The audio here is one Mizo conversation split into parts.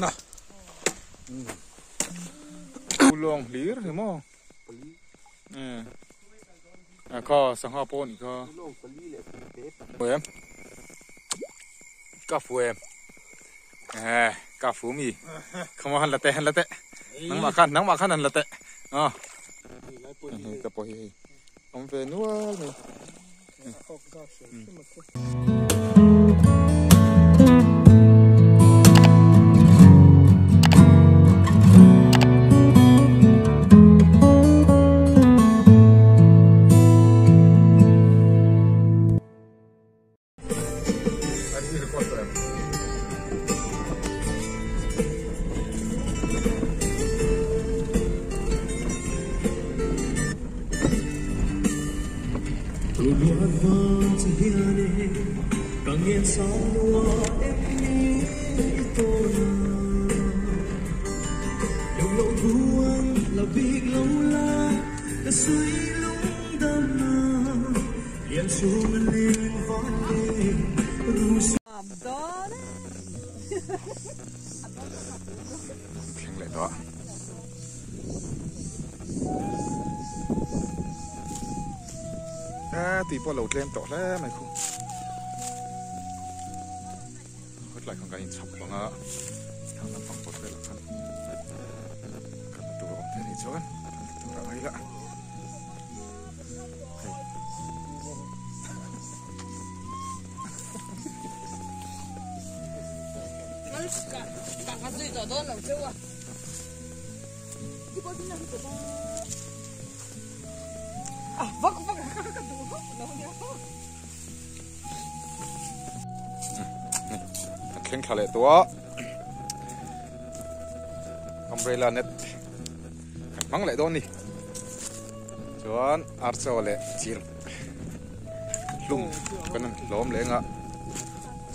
Na. Ulawng hlir ni maw? Eh. Kha sangha pawh ni kha. Em. Ka fu em. Eh, ka fu mi. Khama han la te han la te. Nangmah khan nangmah khan han la te. Ah. Ka pawh hi hei. Awm ve nual mai. Thleng leh tawh a. A tui pawh lo tlem tawh hle mai khu. Khatlai khan kan inchhawp bang a, thang lampang pawt velah khan kan la tur a awm thei a nih chuan kan ti tur a ngai la. Hei. An thleng thla leh tawh a umbrella net kan hmang leh dawn a ni chuan archaw leh chil hlum kan hlawm leh anga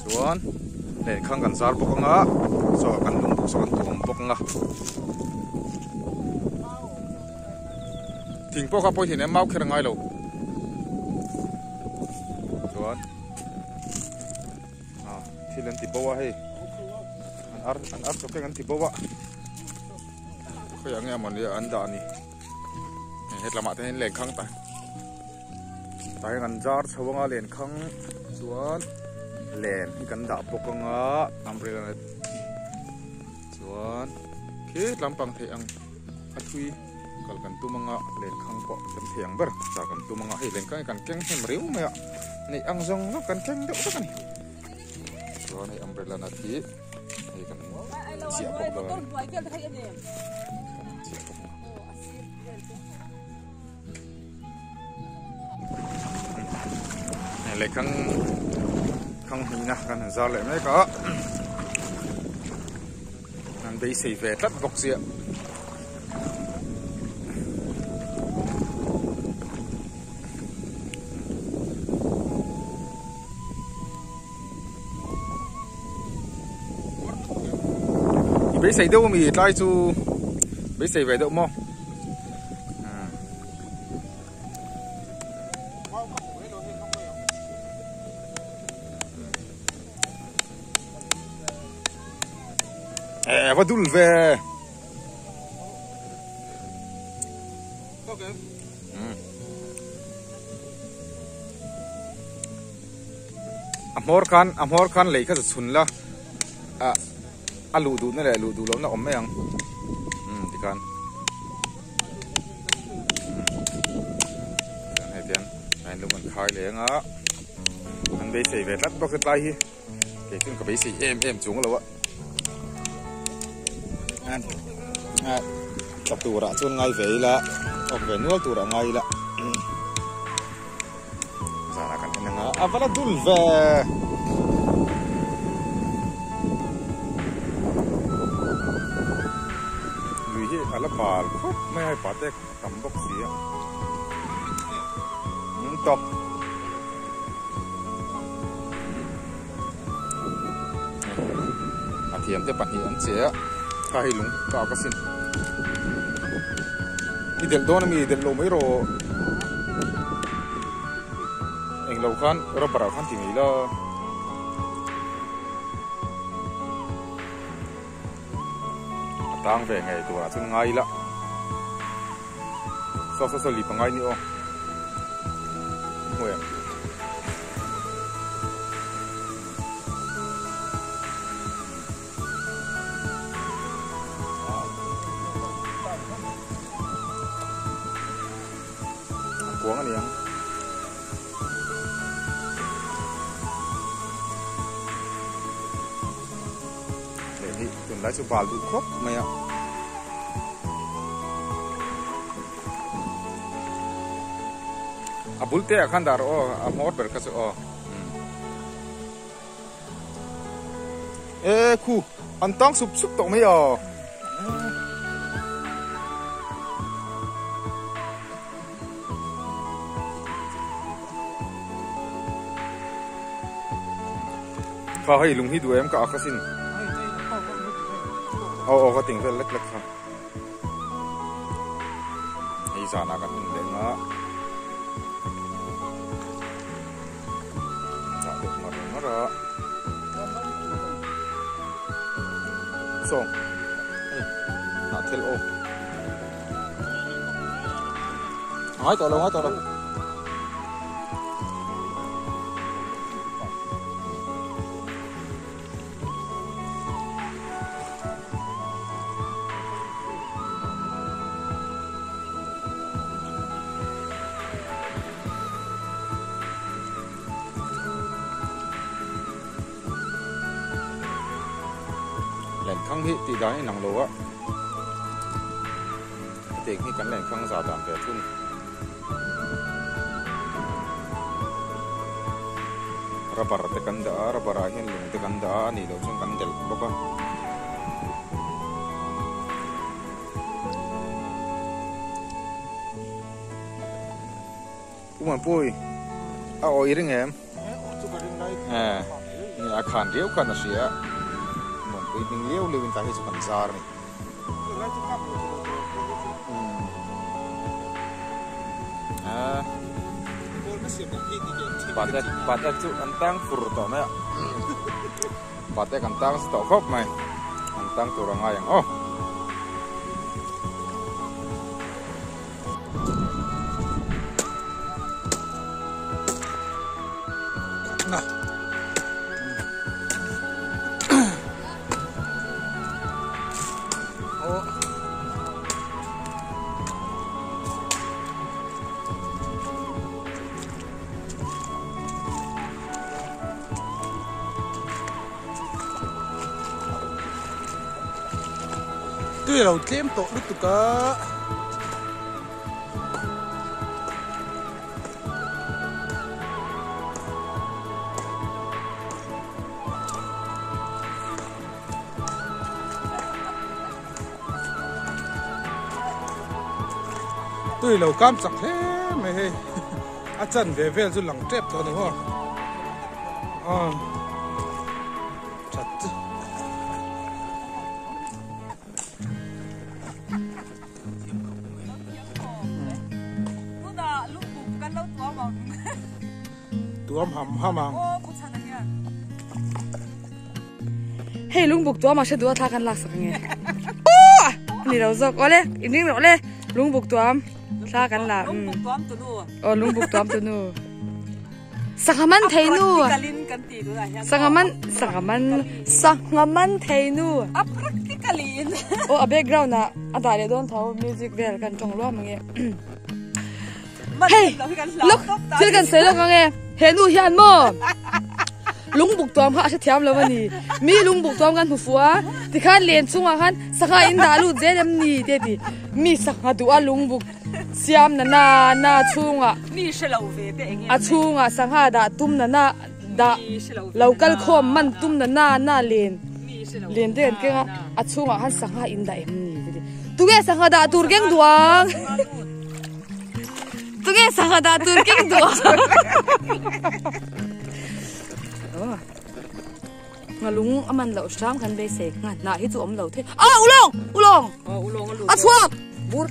chuan lehkhang kan zar bawk anga chaw kan lung bawk saw kan tuam bawk anga thing pawh kha pawithin em mau kher a ngai lo chuan ah thil an ti bo a hei an ar an ar chaw keng an ti bo a khawiah nge mawni an dah a ni hetlamah te hian lenkhang ta tah hian an zar chho anga lenkhang chuan len hi kan dah bawk anga umbrella net chuan khi tlampang theih ang a thui kal kan tum anga lenkhang pawh kan thei ang ber zar kan tum anga hei lenkhang hi kan keng hnem riau mai a neih ang zawng zawng kan keng deuh vek a ni chuan hei umbrella nut hi hei kan chiah bawk dawn a ni kan chiah bawk a lehkhang khang hnihna kan han zar leh mek a an beisei ve tlat bawk chiah i beisei deuh ami tlai chu beisei ve deuh maw. Eh, va dul ve. A hmawr khan a hmawr khan lei kha chu chhun la ah a luh duhna leh luh duh lohna awm mai ang umm tikhan umm hei tian a in lung an khai leh anga an beisei ve tlat bawk hetlai hi kei chuan ka beisei em em chung lo a ah tla turah chuan ngai ve ila awk ve nual turah ngai ila Zanah kan en anga a va la dul ve. Lui hi a la bal khawp mai a hei pate a tam bawk si a. Um tawp. A thiam te pahnih an che a kha hei lung kak asin. I delh dawn ami delh lo mai rawh. Englo khan rubber ah khan ti ngei la. tang ve ngei turah chuan ngai ila saw saw saw lip a ngai ni aw hmuh em. A kuang a ni ang. Leh hi tunlai chu bal duh khawp mai a. A bul te ah khan dah rawh aw a hmawr ber kha chu aw. E khu an tang sup sup tawh mai a. Kha hei lung hi duh em ka ak asin. Aw aw ka ting vel lek lek kha. Hei zanah kan hun leh nga. Chah deuh ngar ngar a. Sawng. Hei hnah thel aw. Ngai tawh lo ngai tawh lo. Lenkhang hi tih dan inang lo a, hetiang hi kan lenkhang zah dan ve thung. Rubber te kan dah a, rubber ah hian lung te kan dah a, a nih loh chuan kan delh bawk a. Pu Muanpui, a aw i ring em? Eh, ni a khan riau khan a hria. Muanpui hming liau liau in ta hi chu kan zar a ni. Ah. Patek, patek chu an tang fur tawh mai a. Patek an tang tawh khawp mai. An tang tur a ngai ang aw. Tui a lo tlem tawh lutuk a. Tui lo kam chak hle mai hei a chan ve vel chu lang tep tawh a ni maw aw that chu. Tuam ham ham ang. Hei lungbuk tuam a hre duh a thla kan lak sak ange. Aww! Ni lo zawk. Awle, in ring rawh le. Lungbuk tuam thla kan la. Lungbuk tuam tu nu. Aw lungbuk tuam tu nu. Sangha man thei nu. Sangha man sangha man sangha man thei nu. A practically in. Aw a background ah a dah leh dawn tho music vel kan tawng luam ange. Hei lawk thil kan sawi lawk ange he nu hian maw lungbuk tuam kha a hre thiam lo a ni mi lungbuk tuam kan hmu fuh a tikhan len chungah khan sangha in dah lut zel em ni te a ti mi sangha duh a lungbuk siam na na na chhungah a chhungah sangha dah tum na na dah lo kal khawm man tum na na na len len te kan keng a a chhungah khan sangha in dah em ni te a ti tunge sangha dah tur keng duh ang. Tunge sangha dah tur keng duh ang. Ngalung a man loh hram kan beisei nga hnah hi chu awm lo thei. Ah ulawng! Ulawng! Oh ulawng a lut. A chhuak! Bur.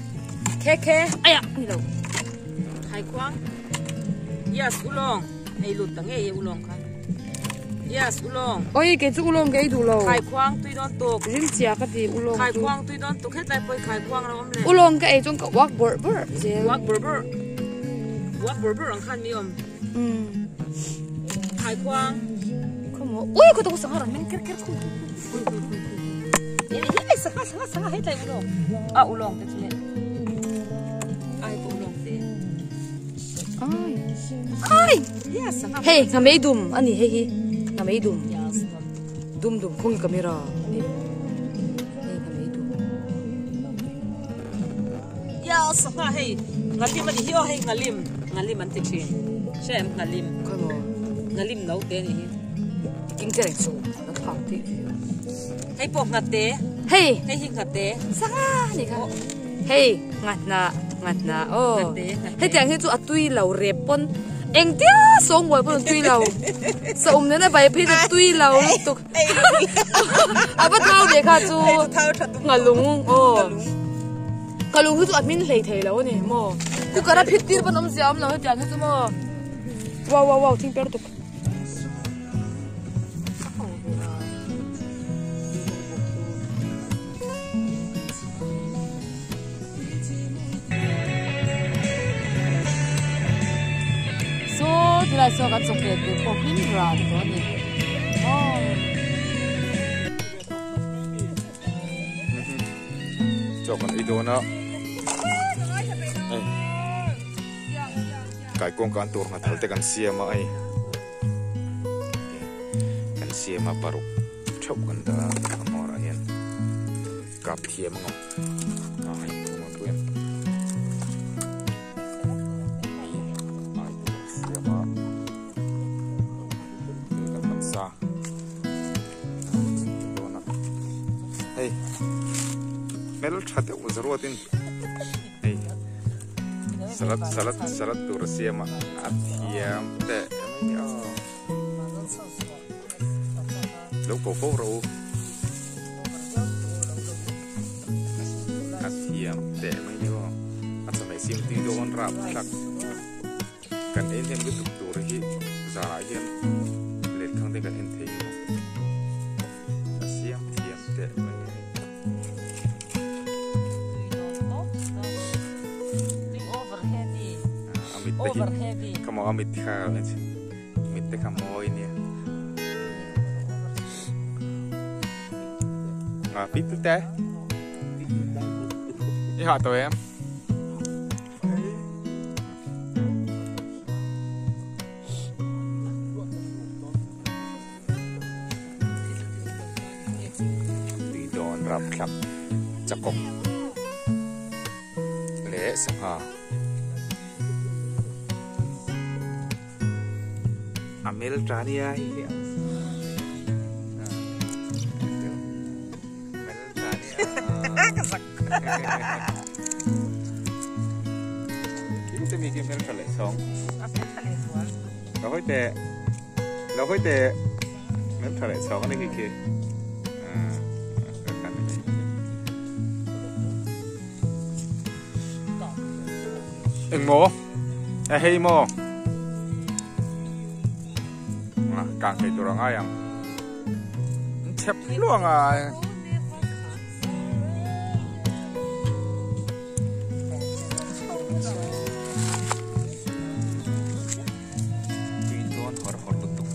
Khe khe. Aya ni lo. Hai khuang. Yes ulawng. Ei lut ta nge e ulawng kha. Yes, ulawng. Oi kei chu ulawng ka ei duh lo. Khaikhuang tui dawn tuk. Rim chia ka ti ulawng chu. Khaikhuang tui dawn tuk hetlai pawh hi khaikhuang a lo awm leh. Ulawng ka ei chuan ka uak bawrh bawrh zel. Uak bawrh bawrh. Uak bawrh bawrh ang khan mi awm. Umm. Khaikhuang. Khawmaw. Ui khaw tawk sangha rawn meng ker ker khu. Ui ui ui ui. Hi sangha sangha sangha hetlai ulawng. A ulawng te chu le. A hei pawh ulawng te. Ai. Ai. Hei nghamei dum a ni hei hi nghamei dum dum dum khawng camera a ni hei nghamei dum. Ya sangha hei ngalim a ni hi aw hei ngalim ngalim an ti thin hre em ngalim ngalim no te a ni hi. King che reng chu na thlak tih hei pawh nghate hei hei hi nghate sangha a ni kha. Hei ngatna ngatna aw hetiang hi chu a tui lo rep pawn engtia sawngbuai pawn a tui lo saum nena bai phei chu tui lo lutuk a va thau ve kha chu nghalung aw nghalung hi chu a hmin hlei thei lo a ni maw cooker a phit tir pawn awmzia a awm lo hetiang hi chu maw wow wow wow thing per tuk. Saw tilai saw kan chawhmeh tur pawh hmin ran tawh a ni maw. Chaw kan ei dawn a hei kaikuang kan tur nghathal te kan siam a hei kan siam a paruk. Theuh kan dah a a hmawrah hian kap thiam ang a hei a hian ai tur a siam a hei kan man sa dawn a hei hmeltha deuh zaruatin hei salad salad salad tur a siam a a thiam teh mai a. Lo ko fo rawh u. A thiam teh mai ni aw. A chawhmeh sim tui dawn rap thlak. Kan en hnem lutuk tur hi zanah hian lenkhang te kan en thei lo. A siam thiam teh mai ni. A mit te hi come on a mit kha mit te kha mawi nia à pit te i hah tawh em tui dawn rapthlak chakawk leh sangha. A mel ta nia hei hi a mel ta nia khi te mi khi mel tha leh chhawng lo hawi teh lo hawi teh mel tha leh chhawng a ni khi khi Engmaw? A hei maw? Kang thei tur a ngai ang. Chep hluang a. Tui dawn hawr hawr lutuk.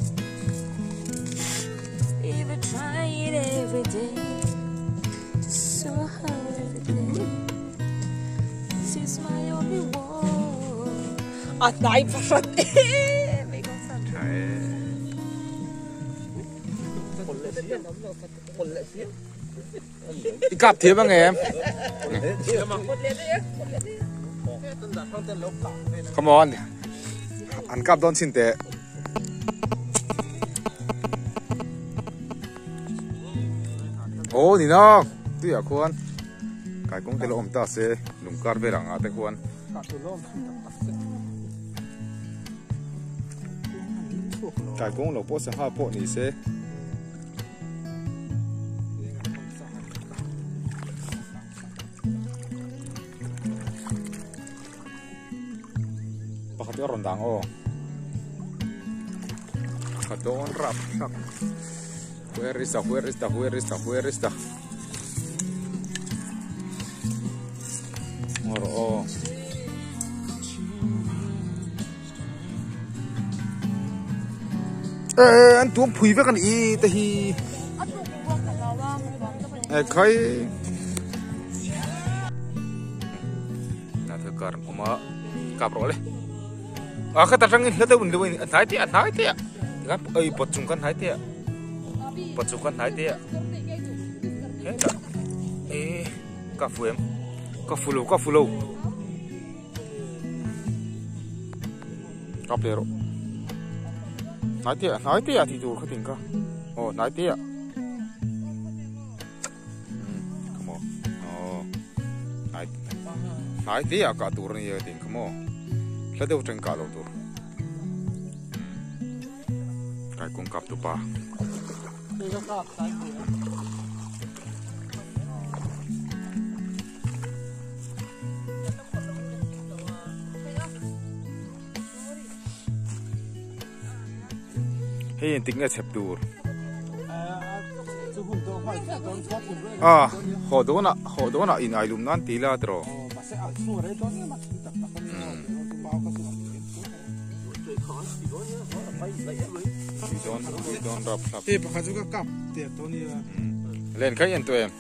A hnai pakhat em mai kawng san. I kap thiam ang em? Come on. An kap dawn chin teh. Aw ni na tuiah khuan kaikawng te lo awm ta se lung kar vel ang ah te khuan kaikawng lo pawh sangha pawh ni se pakhat hi a rawn dang aw ka dawn rap thlak. Where is the where is the where is the where is the Ngor o Eh an tuam phui vek ani i te hi Eh khai na thơ kar oma kap ro le a kha ta tang in hla te un le in hnai te hnai te kan ei pot chung kan hnai te pot chung kan hnai te he ta e ka fu em ka fu lo ka fu lo kap le ro hnai te a ti tur kha ting ka oh hnai te a come on oh hnai hnai te a ka tur ni ting come on hla deuh tang ka lo tur kai kung kap tu pa hei en tik nga chep tur à họ đó na in ai lum nan ti la tro don rap rap e pakha chu ka kap te to ni la len khai en to em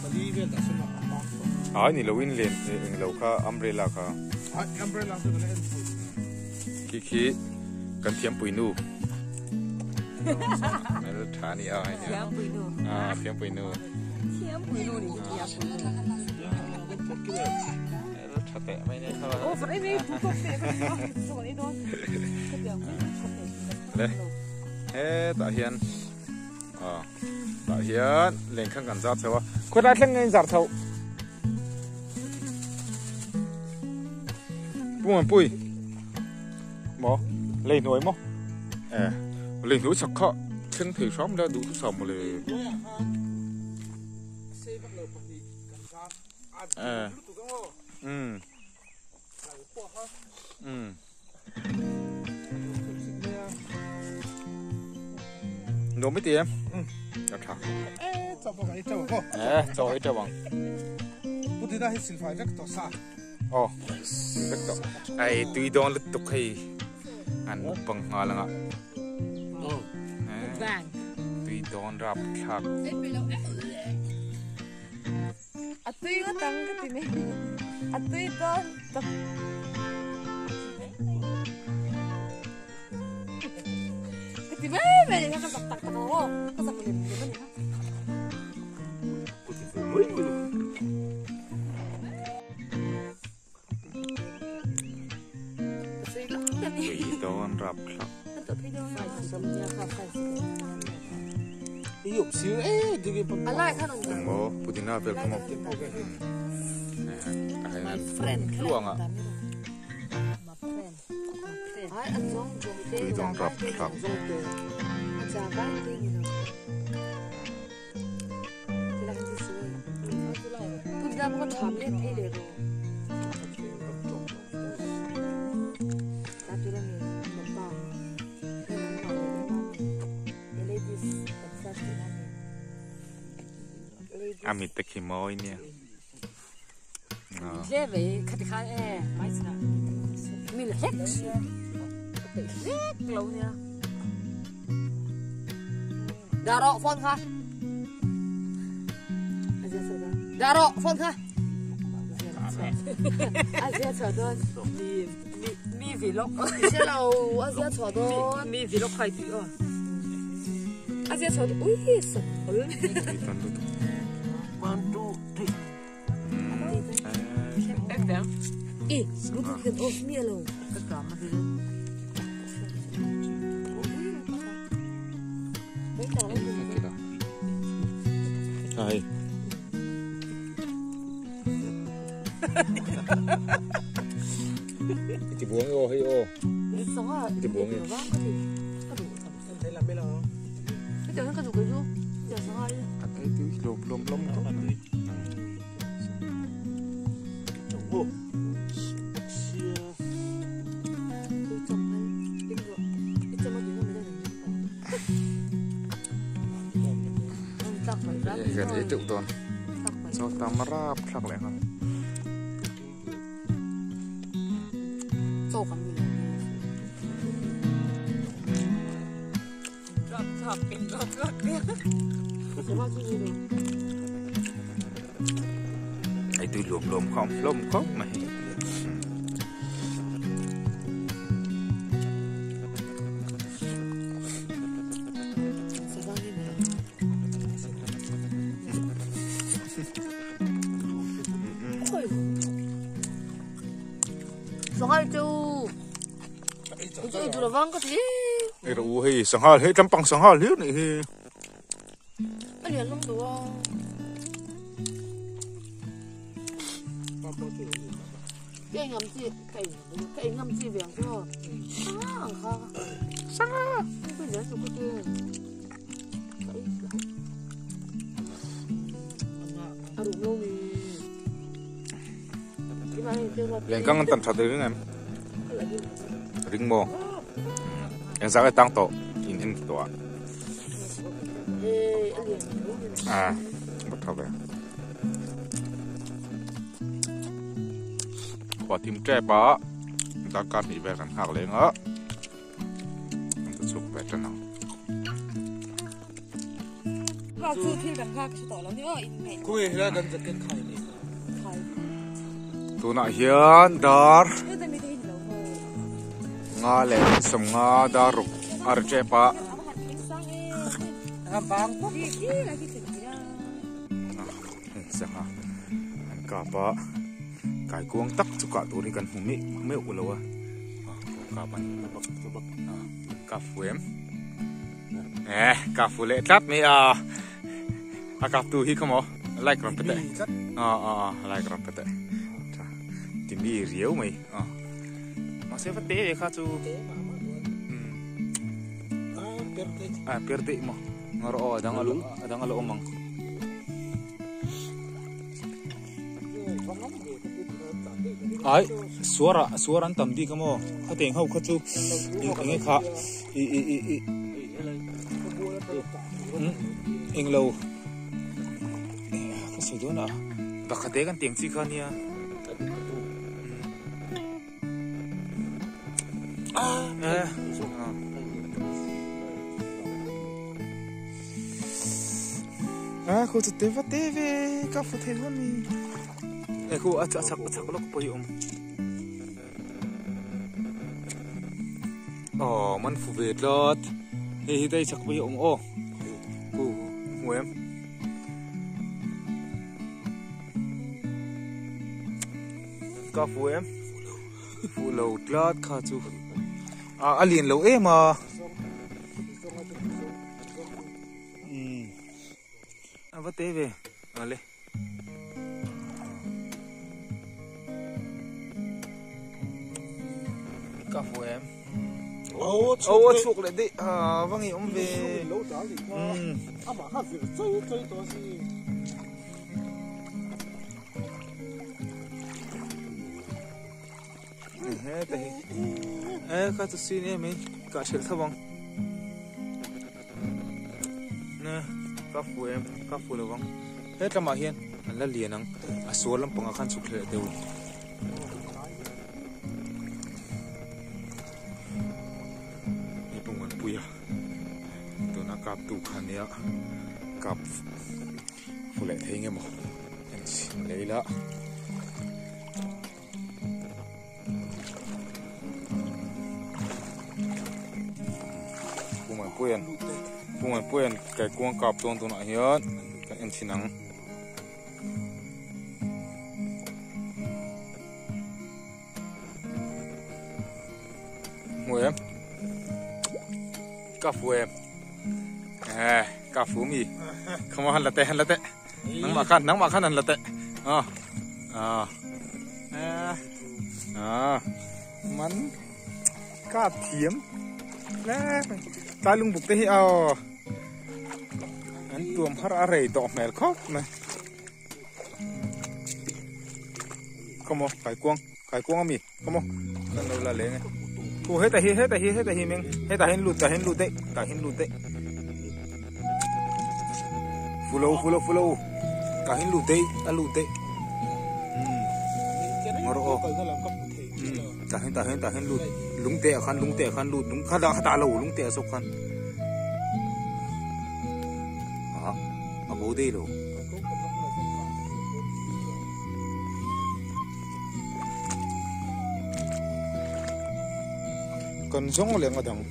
pali vel da sona ai ni lo in len eng lo kha umbrella kha ai umbrella chu le en ki khi kan thiam pui nu mel tha ni ai ni thiam pui nu à thiam pui nu thiam pui nu ni thiam pui nu mel tha te mai ne kha ô phải đi tu tu te tu ni don le he ta hian à ta hian len khang kan zar chawa khoi lai thleng ngai zar chau pui pui mo lấy nồi mo eh lấy nồi sặc kha thleng thei hram la du thu sam le eh nó mới tiền em thà cho bao cái cho bao cho ấy cho bằng bút đi ra hết xin phải rất to xa ồ rất to ai tuy đón lực tục hay ăn bằng ngà là ngà tuy đón rap khạc à tuy có tăng cái gì mấy à tuy đón tập cái gì mấy mấy cái tắc tắc tắc ô cái tắc liền liền này tuy đón rap khạc mo pudina vel kamo luang à tuy đón rap khạc amit te khimoi nia le ve khat khan e mai sna mi le hek te hek lo nia daro phone kha daro phone kha azia chho don mi mi vlog sẽ lâu azia chho don mi vlog khai ti o azia chho ui sập 1 2 3 Ê, lúc cái ốp mía luôn. Ai. Cái buông ô hay ô. Cái buông. Thấy làm bên nào? Cái tiểu cái cái gì? Tiểu sao ai? Cái thứ lồm lồm lồm tốt. teuh dawn. Chaw tam rap thlak leh nghal. Chaw kan ni lo. Rap thlak in rap thlak Ai tui luam luam kha awm hlawm khawp mai. Sanghal chu chu ei tur avang ka ti. Ei rawh u hei sanghal hei tlampang sanghal hlir nih hi. A lian lawm duh a. Ka ei ngam chi ka ei ka ei ngam chi ve ang chu aw. Sanga ang kha. Sanga. Ka lian chu ka ti. Ka ei A rum lo mi. Lengkang an tan that ring em. Ring maw. Engzah nge tang tawh in en tawh a. À, bắt đầu về. Khua thim tep a, darkar hnih vel kan nghak leng a. Kan ta chhuk ve tan ang. Nghak chu thil kan nghak hre tawh lo ni aw in ngaih. Khawi helai kan jacket khai ni. Khai. Tunah hian dar nga leh sawmnga dar ruk a ri tep a. Sangha an kap a, kaikuang tak chu kah tur hi kan hmu meuh meuh lo a, kap an kap fu em? Eh, kap fu leh tlat mai a, a kap tu hi kha maw like rawn pe teh, like rawn pe teh, ti mi riau mai. Mahse va te ve kha chu a per daih maw ngawr aw a dang a a dang a la awm ang. Ai suar ah suar an tam bik a maw khateng ho kha chu eng enge kha i i i i englo ka sawi dawn a bakhate kan teng chi kha nia. A khu chu te va te ve ka fu thei dawn ni e khu a chak a chak lawk pawh hi awm aw man fu ve tlat hei hi dai chak pawh hi awm aw khu hmu em. Ka fu em? Fu lo tlat kha chu. A a lian lo em a. Um. A va te ve. A le. Ka fu em? Oh, oh, chhuak leh daih. A va ngei awm ve. Um. Amah kha vir chai chai tawh a si. Heta hi e kha chu sin em mai ka hrelh tho ang na ka fu em ka fu lo ang hetlamah hian an la lian ang a sual lampangah khan chhuk hleh deuh ni pawng an pui a tuna kap tu kha nia kap Fu leh thei nge maw en chhin leh ila. Pumapuian Pumapuian kaikuang kap dawn tunah hian kan en chhin ang. Hmu em? Ka fu em? Eh, ka fu mi. Không han la te, han la te. Nangmah khan, nangmah khan han la te. Ah. Ah. Eh. Ah. Man ka thiam. Le. Tlai lungbuk te hi aw. An tuam har a rei tawh hmel khawp mai. Come on, kaikuang, kaikuang ami. Come on. Kan lo la leng e. Thu heta hi, heta hi, heta hi meng. Heta hin lut, ta hin lut daih, ta hin lut daih. Fulo, fulo, fulo. Tah hian lut daih a lut daih ngawr aw tah hian tah hian tah hian lut lung te ah khan lung te ah khan lut lung kha dah kha dah lo lung te ah zawk khan ah a bo daih lo. Kan zawng leh nga dang.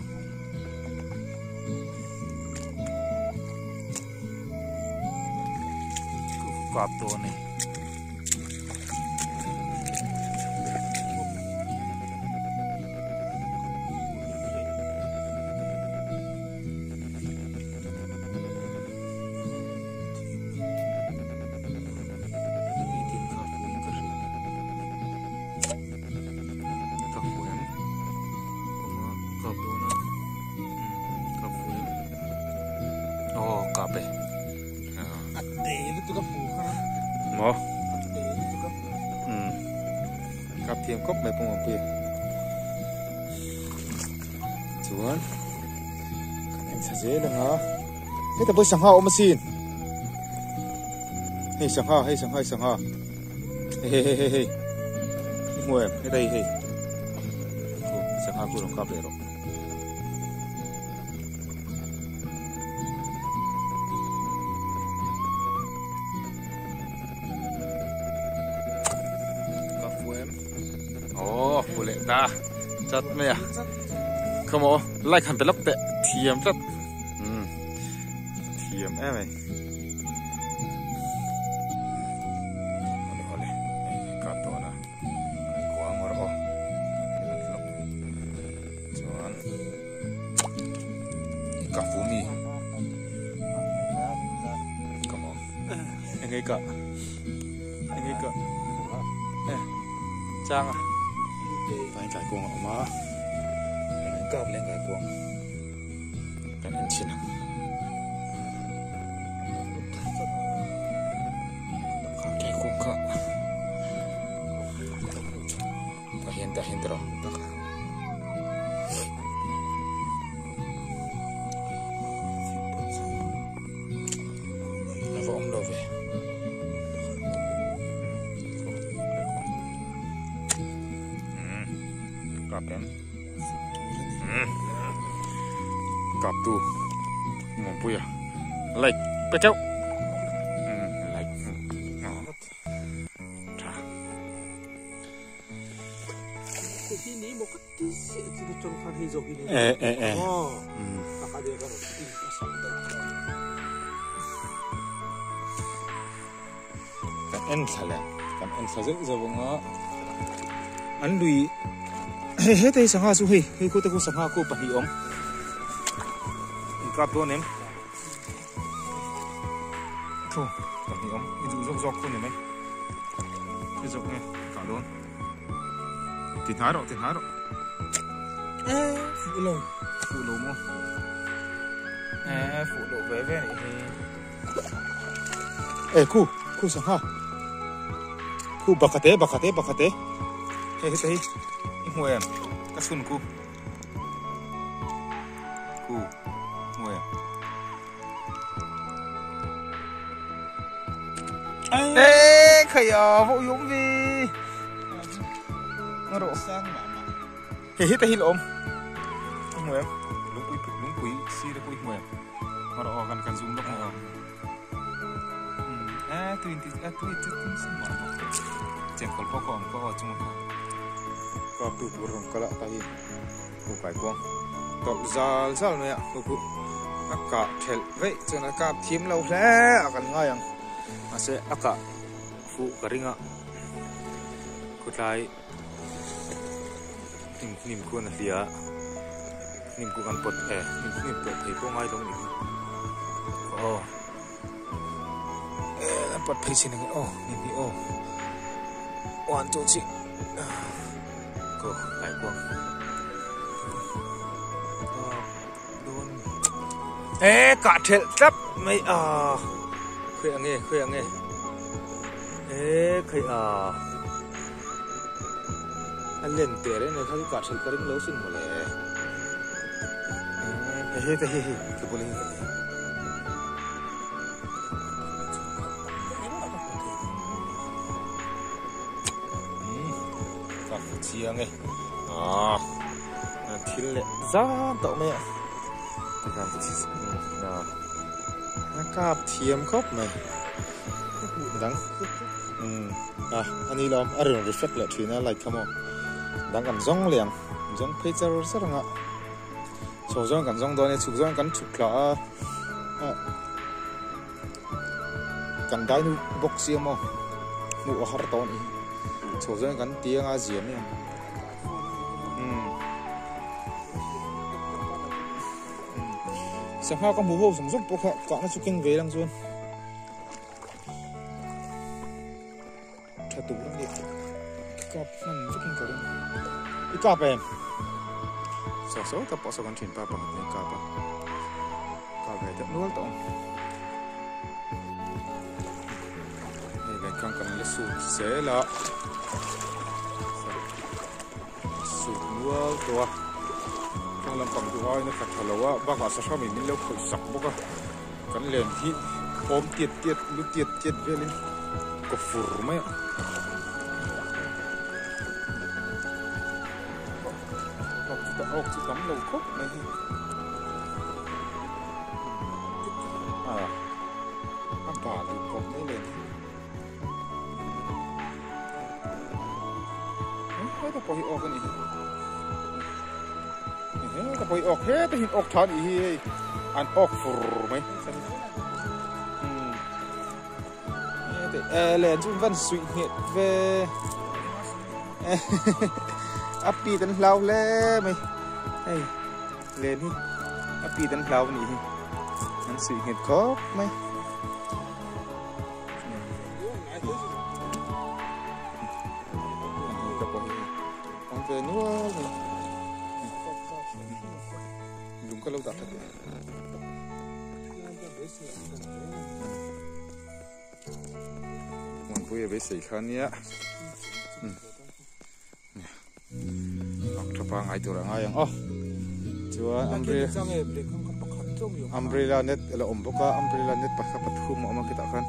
Kap dawn a ni. Maw kap thiam khawp mai pawh awmpui chuan kan en thla zel ang a heta pawh sangha a awm asin hei sangha hei sangha hei sangha hei hei hei hei i hmu em heta hi hei sangha chu rawn kap leh rawh. Ka fu em oh fu leh ta chat mai a come on like han pe lawk teh thiam tlat um thiam em mai ole ole ka dawn a kan kuang rawh aw chuan ka fu mi come on enge ka enge ka eh chang a tlai tlai kuang a awm a enge kap leh tlai kuang kan en chhin ang tlai kuang kha Tah hian tah hian tiraw a va awm lo ve kap em kap tu mawmpuia like pe teuh like tha. Kan en thla leh kan en thla zeuh zeuh ang a an lui hei heta hi sangha chu hei hei khu te khu sangha khu pahnih awm inkap dawn em thu pahnih awm i duh zawk zawk khu ni mai i zawk nge kah dawn. Ti hnai rawh, ti hnai rawh. Eh, fuh lo. Fuh lo maw? Eh, fuh lo ve ve nih hi. Eh, khu, khu sangha. Khu bakhate, bakhate, bakhate. Hei, hei, hei. I hmu em? Ka chhun khu. Khu, hmu em? Ê, khởi vũ dũng vi. Nó sang mà mà. Hei hit hi lom. Hmu em. Lungpui lungpui si te pawh i hmu em. Nó rawh kan kan zoom lawk maw. A tuin ti a tui chu tui sin mah mah. Chengkawl pawh ka awm ka aw chung kha. Kap tu tur rawn kal a ta hi. Khu kai kuang tawlh zal zal mai a khu khu a kah thelh veih chuan a kap thiam lo hle a kan ngai ang mahse a kah fuh ka ring a khawtlai hnim hnim khuan a hlia hnim khu kan pawt e hnim hnim pawh thei pawh ngai lo a nih hi aw e an pawt phei chin ang e aw hnim hi aw one two three. Ko kai kuang. Ê cả thel tlat mai a khawi ang nge khawi ang nge ê khawi a a len teh reng mai kha chu kah thel ka ring lo sin mawle hei hei te hei hei ke bul hi. fu chiang e ah thil leh zan tawh mai a tikhan a kap thiam khawp mai dang a ani lawm a rawn reflect leh thin a light kha maw dang kan zawng leh ang zawng phei char char anga chho zawng kan zawng dawn e chhuk zawng kan chhuk thla a Kan dai nu bawk sia maw hmuh a har tawh a nih hi chho zawng kan ti anga zia mai ang umm sangha ka hmu ho zawng zawng pawh kha kahna chu keng ve lang chuan tha tur a ni kap hman vekin ka ring i kap em saw saw ta pawh saw kan thin pa pakhat hi kap a kap ve deuh nual tawh ang hei leh khan kan la sut zel a sut nual tawh a heng lampang duh aiin a tla tha lo a bakah sahram in min lo khawih sak bawk a. Kan len hi awm tiat tiat lu tiat tiat velin ka fur mai a. Awk chu awk chu tam lo khawp mai hi. A a bal duh khawp mai len hi. Heta pawh hi awk a nih hi. Heta pawh hi awk heta hi awk tha a nih hi hei an awk fur mai. E len chu van suih nghet ve. A pit an hlau hle mai. Hei len hi a pit an hlau a nih hi. An suih nghet khawp mai. Lung ka lo dah that e. Muanpui a beisei kha nia. Ak tha pangai tur a ngai ang aw. Chuan umbrella umbrella net a la awm bawk a umbrella net pakhat pathum a awm a khitah khan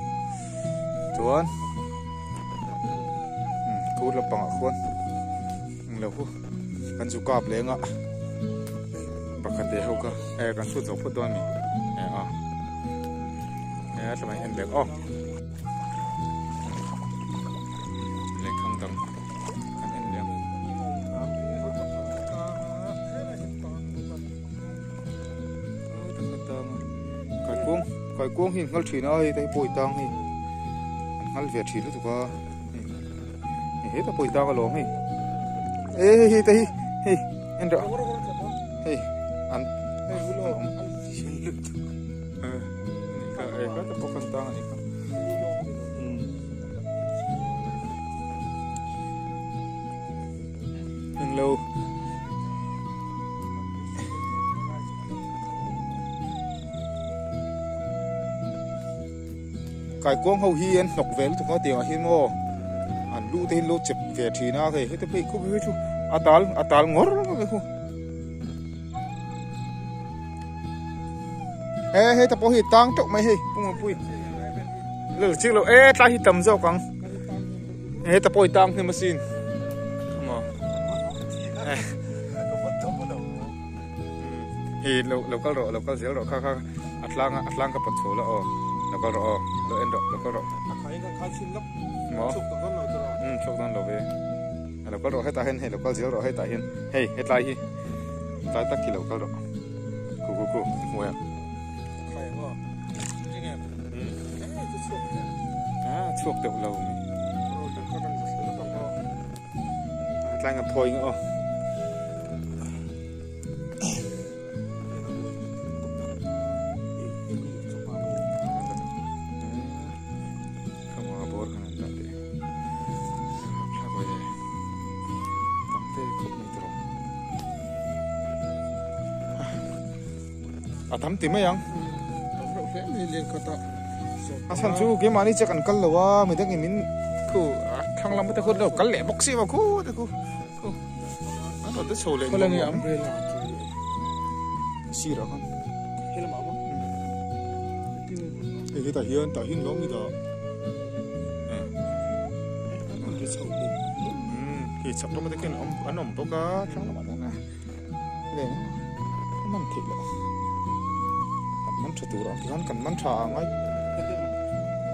chuan khur lampangah khuan englo hu kan zu kap leh anga pakhat leh ho kha e kan chhut zo phawt dawn a ni e a e a tlamah en leh aw. Lengkhang dang kan en leh ang. Kaikuang kaikuang hi an nghal thin a hei te hi pawi tang hei an nghal ve thin lutuk a hei heta pawi tang alawm hei e hei hei te hi hei en rawh hei an an awm e ka ta pawh kan tang a nih kha. Englo. Kaikuang ho hi an hnawk ve lutuk a tiangah hian maw an lu te hi an lo chep ve thin a hei heti phei khup hi chu a tal a tal ngawr ngawr mai khu. He heta pawh hi tang teuh mai hei pungpui lo chik lo e tlai hi tam zawk ang. Heta pawh i tang hnem asin. Come on. Hei lo lo kal rawh lo kal zel rawh kha kha a tlang a tlang ka pawt chho la aw lo kal rawh aw lo en rawh lo kal rawh. A khai kan khai chhin lawk. Maw? Chhuk tak dawn lo chu rawh. Chhuk dawn lo ve. Lo kal rawh hetah hian hei lo kal zel rawh hetah hian hei hetlai hi tlai tak hi lo kal rawh. Ku ku ku hmuai ang. Khai ang aw. Eng em? Eh chu chhuak teh. Ah chhuak deuh lo mai. Tlai ngam phawi nga aw. A tam ti mai ang. A chhan chu keimahni che kan kal lo a midangin min khu a thlang lam te khu lo kal leh bawk si maw khu te khu khu an rawn te chho leh Khawlai nge umbrella chu sirah khan helamah maw hei hetah hian tah hian lawm ni dah an rawn te chho leh khi. Hei chhak lamah te khian awm an awm bawk a thlang lamah te hian leng a man theih loh kan man tha tur ang tikhan kan man tha ang ai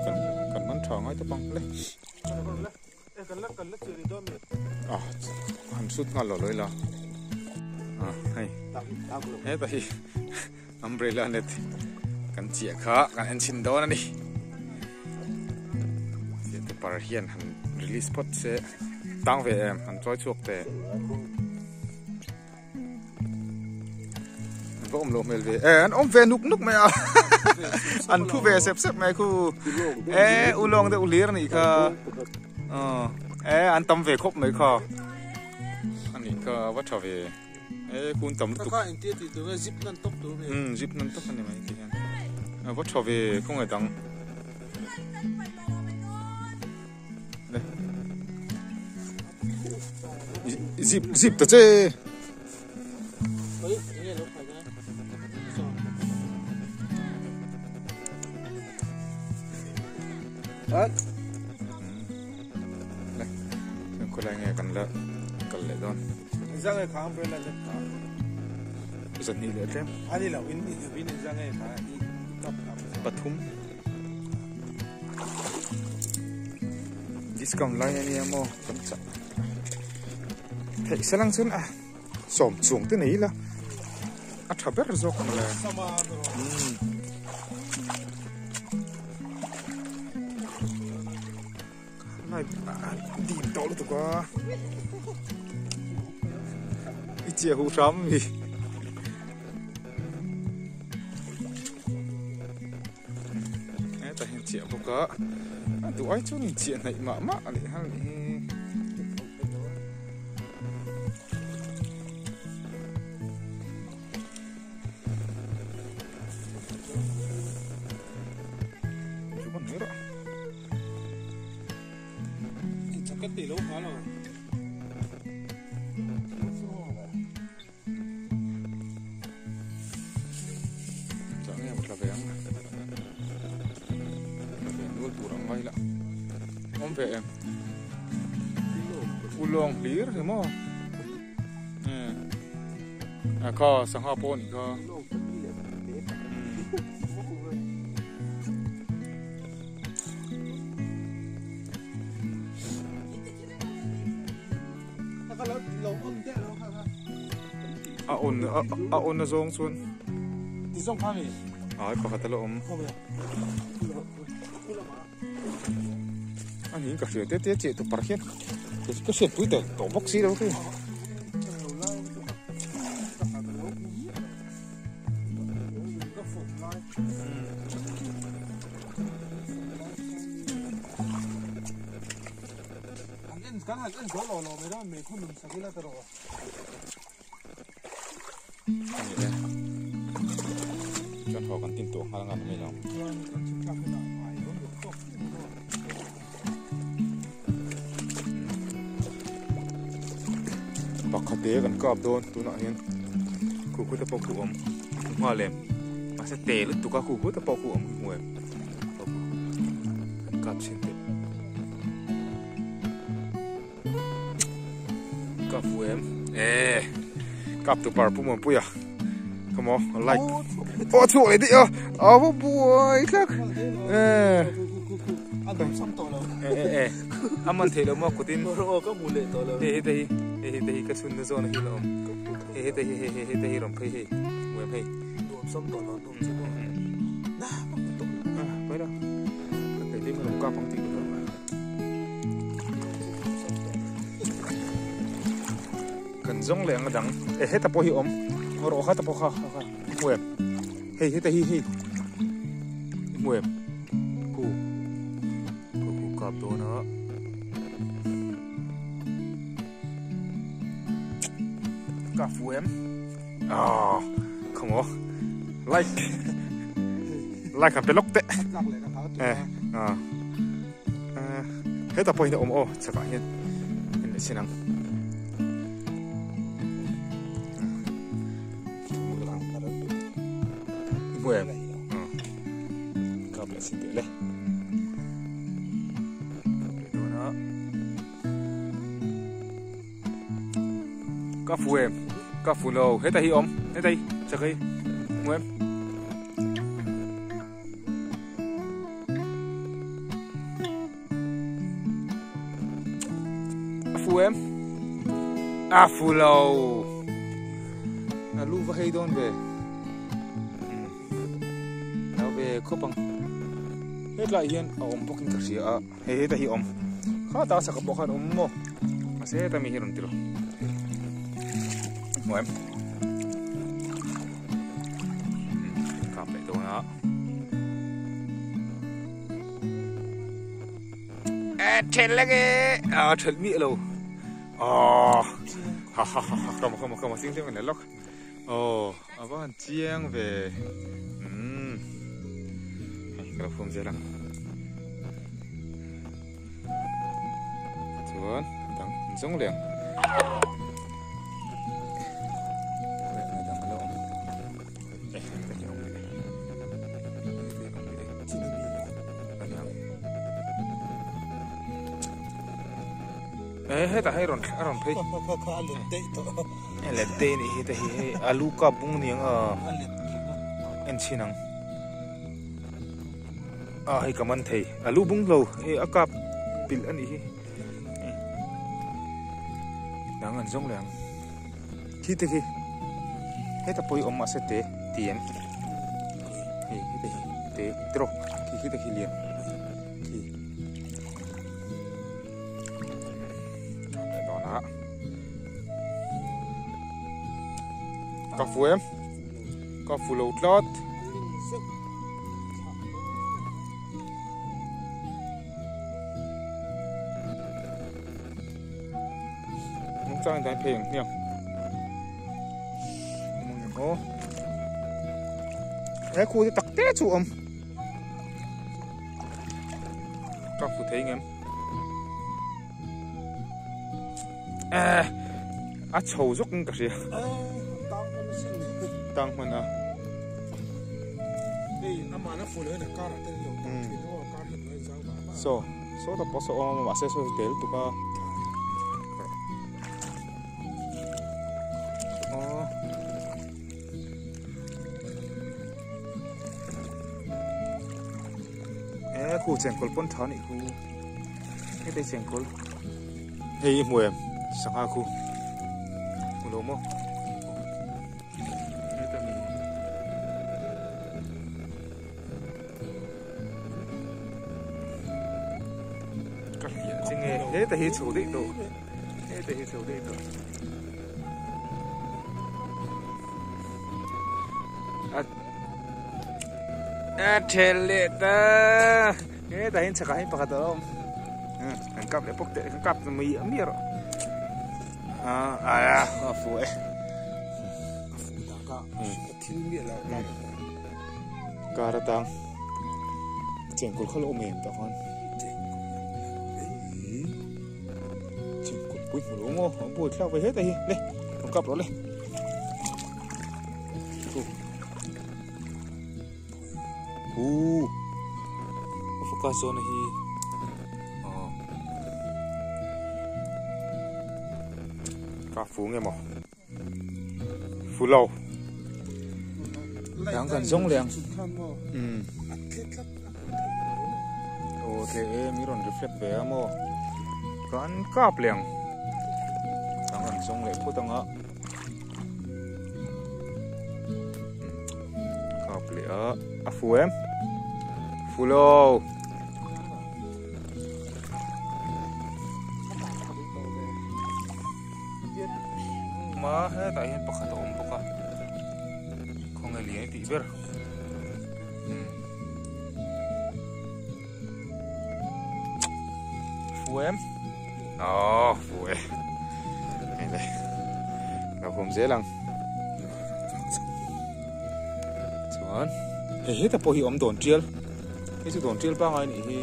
kan kan man tha ang ai tawp ang le ah han sut nghal lo lo ila ah hei heta hi umbrella net kan chiah kha kan en chhin dawn a ni chiah te par hian han release phawt se tang ve em han chawi chhuak te an va awm loh hmel ve e an awm ve nuk nuk mai a an phu ve sep sep mai khu e ulawng deuh hlir a nih kha e an tam ve khawp mai kha a nih kha a va tha ve. E kun tam lutuk. Kaka engtia tih tur nge zip nan tawp tur nge? Um zip nan tawp ani mai ti hian. A va tha ve khawngaih dang. Le. Zip zip ta che. Oi, nge lo phai na. Ah. Le. Khulai nge kan la kal leh dawn. Zang e kha umbrella lek kha. Zan hnih leh tlem. Ani lo in in in zang e kha i kap kap. Pathum. Discount lai ania maw kan chah. Theih salang chuan a sawm chuang te nei ila a tha ber zawk ang le. Umm. Lai dim tawh lutuk a i chiah huh hram mi hetah hian chiah bawk a a duh ai chuan in chiah hnaih mah mah a leh nghal nih hi. Awm ve em ulawng hlir ni maw a kha sangha pawh a nih kha. A on a on na zawng chuan ai pakhat a la awm a niin ka hria te te chiah tu par hian ka hriat pui tawh tawh bawk si lo khi. Chuan haw kan tin tawh nghal ang a ni lo. Pakhat te kan kap dawn tunah hian khu khu te pawh khu awm nghal em mahse te lutuk a khu khu te pawh khu awm hmu em kan kap chhin teh kap fu em e kap tu par pu muan puia come on like oh chu leh daih a a va buai thlak e e e e a man theih lo maw kutin hei hei te hi hei hei te hi ka chhun na zawn a hi la awm hei hei te hi hei hei te hi rawn phei hei hmu em hei Kan zawng leh ang a dang e heta pawh hi awm rawh kha ta pawh kha kha hmu em hei heta hi hei hmu em khu khu khu kap dawn a ka fu em ah come on like like han pe lawk teh eh ah heta pawh hian a awm aw chakah hian en leh sin ang hmu em kap leh sin teh le kap leh dawn a. Ka fu em? Ka fu lo. Heta hi awm. Heta hi. Chak hi. Hmu em? A fu em? A fu lo. A lu va hei dawn ve. Lo ve khawp ang. Hetlai hian a awm bawkin ka hria a. Hei heta hi awm. Kha ta saka pawh khan awm maw? Mahse heta mi hi rawn ti lo. Hmu em? Kap leh dawn a. E then lek e. A then miah lo. Aww. Ha ha ha ha kama kama kama sing tlem kan lawk. Aw a va han chiang ve. Umm. Hei ka lo phum zel ang. Chuan dang an zawng leh ang. Dang a lo awm. Eh hetah hei rawn a rawn phei kha kha a let daih tawh a let daih anih hi heta hi hei alu kap bung aniang a en chhin ang a hei ka man thei alu bung lo hei a kap pilh anih hi dang an zawng leh ang. Khi te khi heta pawh hi awm mahse te ti em hei heta hi te tiraw khi khi te khi lian khi dawn a ka fu em ka fu lo tlat Nungchang in phei ang hmiang. Mong em aw. He khu te tak te chu awm. Ka fu thei ngem. Eh, a chho zawk in ka hria. Tang hman a. Hei amah na fu lo in a kar ah te lo tang thin aw kar hi hnuai zau vah vah. So. Saw ta pawh saw awm a mahse saw hi tel tuk a. Aw. E khu chengkawl pawn tha nih khu. Heta hi chengkawl. Hei i hmu em sangha khu. Hmu lo maw? Heta mi. Ka hliah che nge heta hi chho daih tawh heta hi chho daih tawh a a thel leh ta heta hian chhakah hian pakhat a awm kan kap leh pawk teh kan kap mai miah rawh a a fuh e a fuh tak a thil miah lo Kar atang chengkawl kha lo awm em tah khan chengkawl pui hmu lo maw a buai thlak ve hetah hi le rawn kap rawh le hu a focus zawn a hi aw ka fu nge maw. Fulo dang kan zawng leh ang umm aw tle e mi rawn reflect ve a maw kan kap leh ang dang kan zawng leh phawt ang a kap leh a a fu em fulo. Ma hetah hian pakhat a awm bawk a khawnge lian i tih ber fu em aw fu e hei le lo hum zel ang chuan hei heta pawh hi awm dawn tial hei chu dawn tial pangai nih hi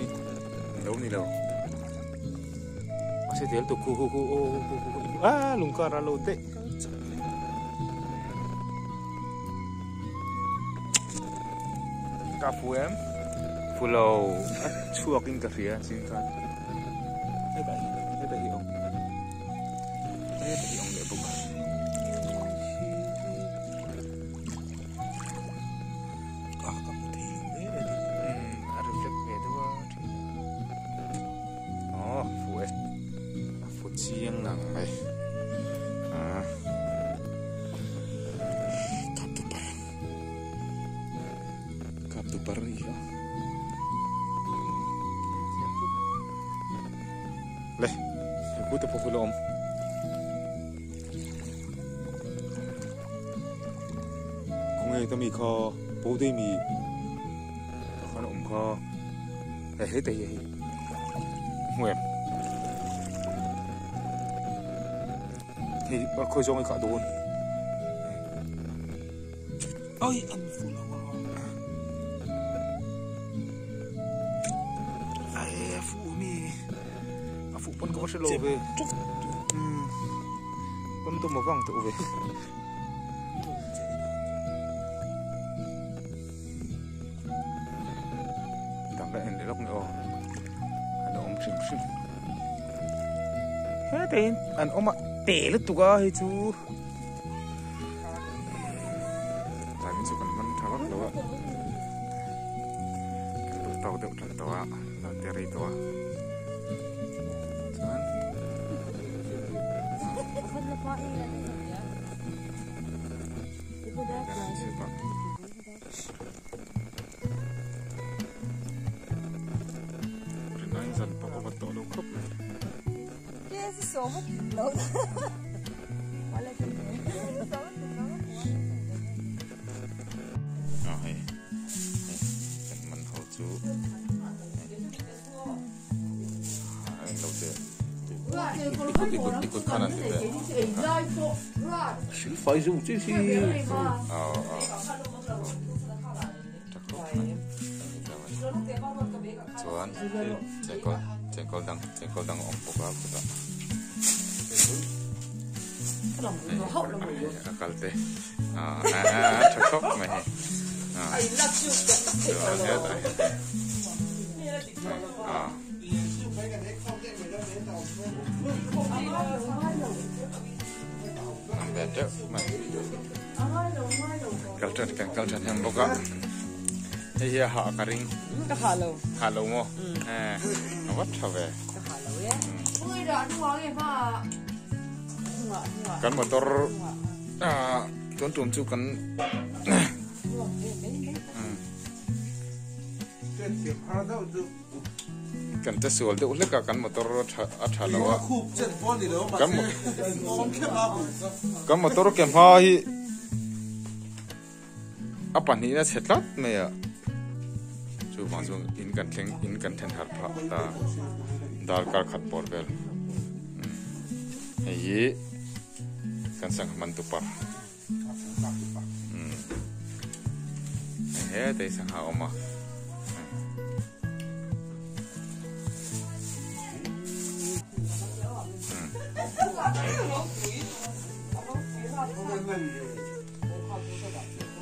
lo ni lo. Mahse tel tuk khu khu khu aw khu khu khu a lung kar a lo daih. Ka fu em? Fu lo a chhuak in ka hria chin khan. Heta hi heta hi awm. Heta hi awm leh bawk a. chiang ngang mai ah kap tu par kap tu par hi a le he te pawh hi la awm. Khawnge ta mi kha bo dei mi ta khan a awm kha hei hei te hi hei hmu em hei a khawi zawng hi kah dawn ai an fu lo a ai a fu mi a fu pawn ka va hre lo ve pawn tum a vang tawh ve. Dang ka en leh lawk ni aw a lo awm hrim hrim hetah hian an awm a te lutuk a hei chu zanin chu kan man tha vak lo a kan duh tawk deuh tan tawh a zan te a rei tawh a chuan. Chuan chengkawl chengkawl dang chengkawl dang a awm bawk a chutah a kal te ah a tha khawp mai hei chuan hetah hian ah. An ve teuh mai kal tan kan kal tan hian bawk a hei hi a hah ka ring ka hah lo hah lo maw eh a va tha ve ka hah lo e kan motor ah tun tum chu kan Kan te sual deuh hlek a kan motor a tha lo a. Kan motor ke hma hi a pahnihna chhe tlat mai a. Chuvang chuan in kan thleng in kan then harh phah ta darkar khat bawr vel. Hei hi kan sangha man tupar. Hei he te sangha awm a.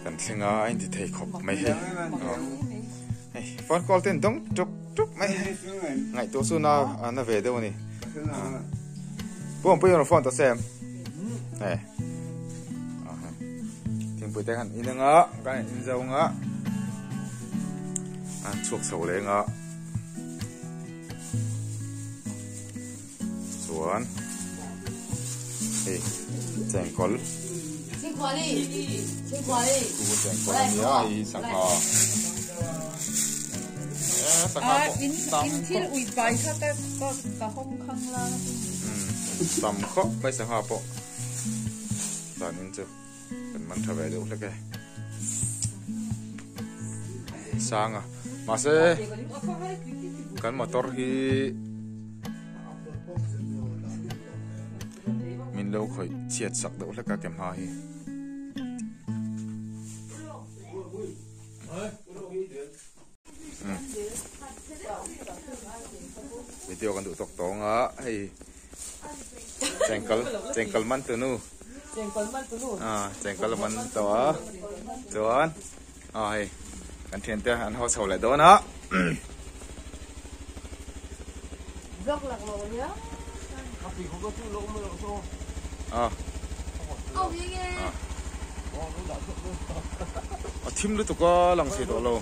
Kan thleng a a inti thei khawp mai hei. Hei phone call ten dawng tuk tuk mai hei. Ngaihtuah chu na na ve deuh a ni. Pu Awmpui rawn phone tawh se em? Hei. Thingpui te khan in anga kan in zo anga a chhuak chho leh anga chuan hei chengkawl khu chengkawl a nia hei sangha sangha pawh tam tam khawp mai sangha pawh. Zanin chu kan man tha ve deuh hlek e. Sang a. Mahse kan motor hi min lo khawih chhiat sak deuh hlek a ke hma hi. Video kan duh tawk tawng a hei chengkal chengkal man tunu chengkal man tunu a chengkal man to a chuan a hei kan thian te an ho chho leh dawn a vlog lak lo nia a a thim lutuk a lang thei tawh lo.